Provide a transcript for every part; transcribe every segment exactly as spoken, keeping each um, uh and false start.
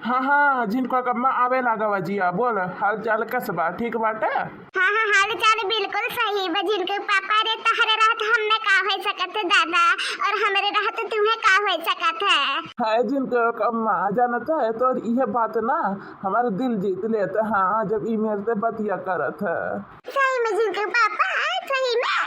हाँ, हाँ, झिनकू कम्मा, आवे लागा बा जिया, बोल, हाल चाल कस बा, ठीक बाटे? हाँ, हाँ, हाल चाल बिल्कुल सही बा, झिनकू पापा। अरे, तहरे रहत हमें का होइ सकत है दादा, और हमरे रहत तुम्हें का होइ सकत है? हाय झिनकू कम्मा, जानत है, तोर इहे बात ना हमार दिल जीत लेत है, हाँ, जब ई मेरे से बतिया करत है। सही में झिनकू पापा, सही में।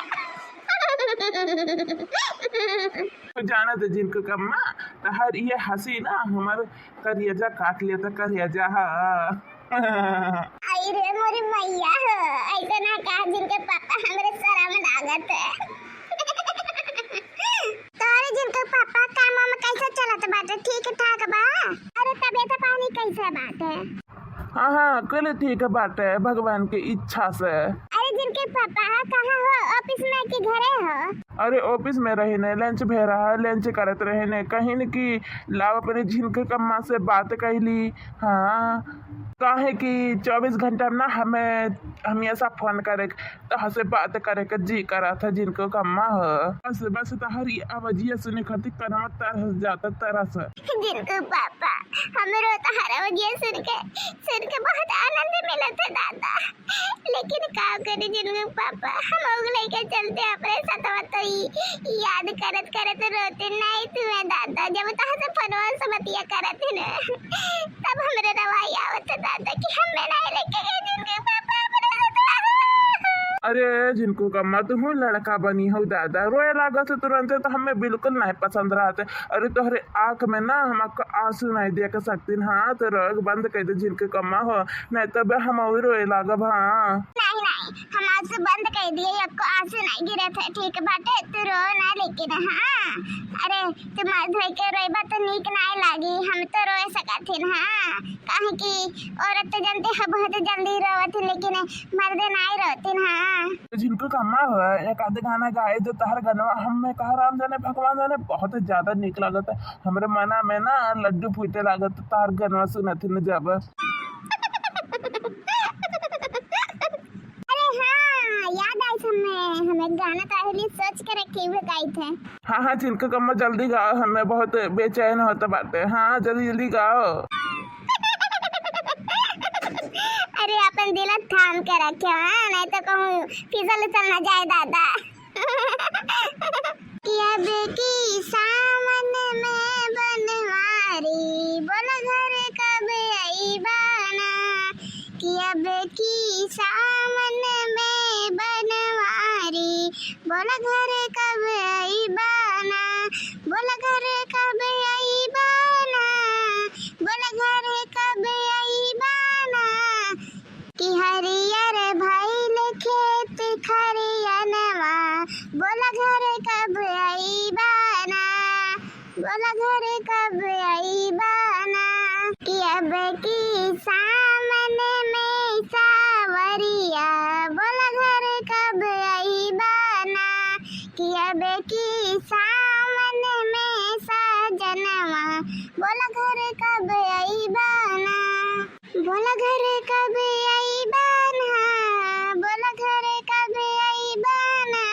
तो जानत है झिनकू कम्मा, तहर इहे हँसी ना हमार करियजा काट लेत है, करियजा, हाँ। आई रे मोरी मैया हो, ऐसे ना कहा झिनकू पापा, हमरे शरम लागत है। तोहरे झिनकू पापा, काम वाम कैसे चलत बाटे? ठीक ठाक बा? अरे, तबियत पानी कैसे बाटे? हाँ, हाँ, कुल ठीक बाटे, भगवान के इच्छा से। अरे, झिनकू पापा, कहाँ हो? ऑफिस में कि घरे हो? अरे, ऑफिस में रहे ने, लंच भे रहा, लंच करत रहे ने, कहिन कि लाव अपने झिनकू कम्मा से बात कैली। हाँ, काहे कि चउबीस घंटा में ना हमें हमेशा फोन करे, तोहसे बात करे के जी करत है झिनकू कम्मा हो। बस, बस, तहरी आवाजिया सुने खातिर कनवा तरस जाता, तरस। झिनकू पापा, हमरो तहर आवाजिया सुन के, सुन के बहुत आनंद मिलत है दादा। लेकिन का करी झिनकू पापा, हम ओग लइके चलते अपने सतवा तो ई, ई याद करत करत रोते नहीं तुम्हें दादा, जब तोहसे फोनवा से बतिया करत है ना, तब हमरे रवाई आवत है दादा कि हमें नहीं लेके गए झिनकू पापा अपने सतवा। अरे झिनकू कम्मा, तुहू लड़का बनी हो दादा, रोए लागत है तुरंते, तो हमें बिल्कुल नहीं पसंद रहते। अरे तोहरे आँख में ना हम आँसू नहीं देख सकतीन, हाँ, तो रोए बंद कर दे झिनकू कम्मा हो, नहीं तब हम और रोए लागब, हाँ। नहीं, नहीं, हम आँसू बंद कर दिए, एको आँसू नहीं गिरत है, ठीक बाटे, तू रो ना, लेकिन हाँ, अरे, तू मुँह धोई के रोइबा तो नीक नहीं लागी, हम तो रोए सकत हिन, हाँ, काहे कि औरत तो जानते हैं बहुत जल्दी रोवत है, लेकिन मर्दे नहीं रोतीन, हाँ। तो झिनकू कम्मा हो, एक आधे गाना गाए दो, तहर गनवा हमें कहा राम जाने भगवान जाने बहुत ज्यादा नीक लागत है, हमरे मना में ना लड्डू फूटे लागत, तहर गनवा सुनत हिन जब। अरे हाँ, याद आई हमें, हमें गाना तो अहली सोच के रखे हुए गाई थे। हाँ, हाँ, झिनकू कम्मा जल्दी गाओ, हमें बहुत बेचैन होत बाटे। हाँ, जल्दी, जल्दी गाओ। अरे अपन दिल थाम के रखे, हाँ, नहीं तो कहूँ फिसल उसल ना जाए दादा। कि अब की सावन में बनवारी, बोल घर कब अइबा ना। कि अब की सावन में बनवारी, बोल घर कब अइबा ना। बोल घर कब अइबा ना, बोल घर कब अइबा ना। कि हरियर भइल खेत खरियनवा, बोल घर कब अइबा ना, बोल घर कब अइबा ना। कि अब की सावन में सावरिया, बोल घर कब अइबा ना। कि अब की सावन में सजनवा, बोल घर कब अइबा ना। बोल घर कब अइबा ना, बोल घर कब अइबा ना,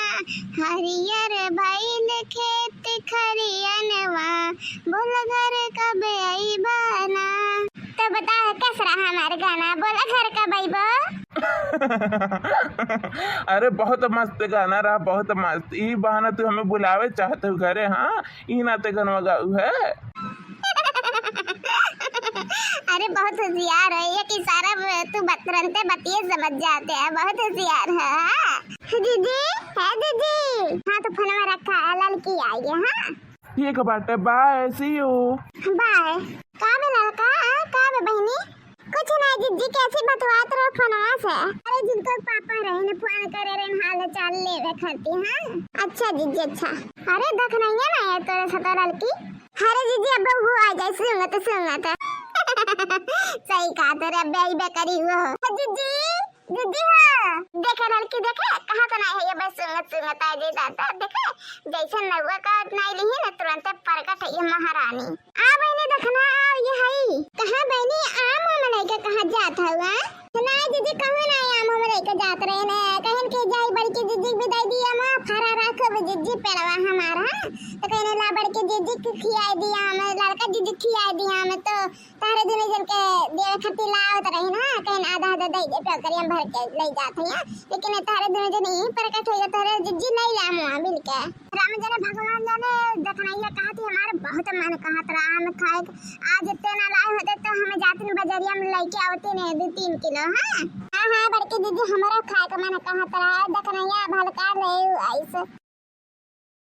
हरियर भइल खेत खरियनवा, बोल घर कब अइबा ना। तो बताओ, कैसा रहा हमार गाना, बोल घर कब अइबा? अरे, बहुत मस्त गाना रहा, बहुत मस्त। ई बहाना तू हमें बुलावे चाहत हो घरे, हाँ? ई नाते गनवा गाऊ है। अरे बहुत होशियार है, एक इशारा में तू बत-, तुरंते बतिये समझ जाते हैं, बहुत होशियार है। हाँ? दीदी, है दीदी। हाँ तो फोनवा रखा है, लड़की आई है, हाँ? ठीक बाटे, bye, see you। Bye। का बे लड़का, हाँ? का बे बहिनी? कुछ नहीं जिज्जी, कैसी बतवात रहो फोनवा से। अरे जिनको पापा रहे न फोन करे रहे न हाल चाल लेवे खाती, हाँ। अच्छा जिज्जी अच्छा। अरे दखनैया ना है तोरे सतरल की। अरे जिज्जी अब वो आ जाए सुंगत सुंगत। सही कहा तोरे अब आई बेकरी हुआ हो। जिज्जी, जिज्जी हो। देखे लड़की देखे, कहाँ तो नहीं है ये बस सुंगत सुंगत आ जाए दादा देखे। जैसे नौवा का नहीं लिही न तुरंत प्रकट है ये महारानी। आ बहिनी दखना, आ ये हई। कहाँ बहिनी, आम हम लइके कहाँ जात हवा? ना जिज्जी, कहूँ ना आम हम लइके जात रहे ने। कहिन के जाई बड़की जिज्जी के भी दे दिया हम, फरा रखब जिज्जी पेड़वा हमार, हाँ? तो कहने ला बड़की जिज्जी के खियाई दिया हम, लड़का जिज्जी खियाई दिया हम, तो तारे दुनो जन के देवे खातिर लावत रही ना, कहीं आधा आधा दे दे, टोकरिया में भर के ले जात है, लेकिन ये तोहरे दुनो जन ही प्रकट होइगा, तोहरे जिज्जी नहीं लामो मिल के। राम जाने भगवान जाने, दखनैया कहत ही हमार बहुत मन कहत रहा हम खाए के। आज इतने ना लाए होते तो हम जातिन बजरिया में लेके आवतिन दो तीन किलो। हाँ हाँ हाँ, बड़की दीदी, हमरा खाए के मन कहत रहा, दखनैया भलका ले आइस।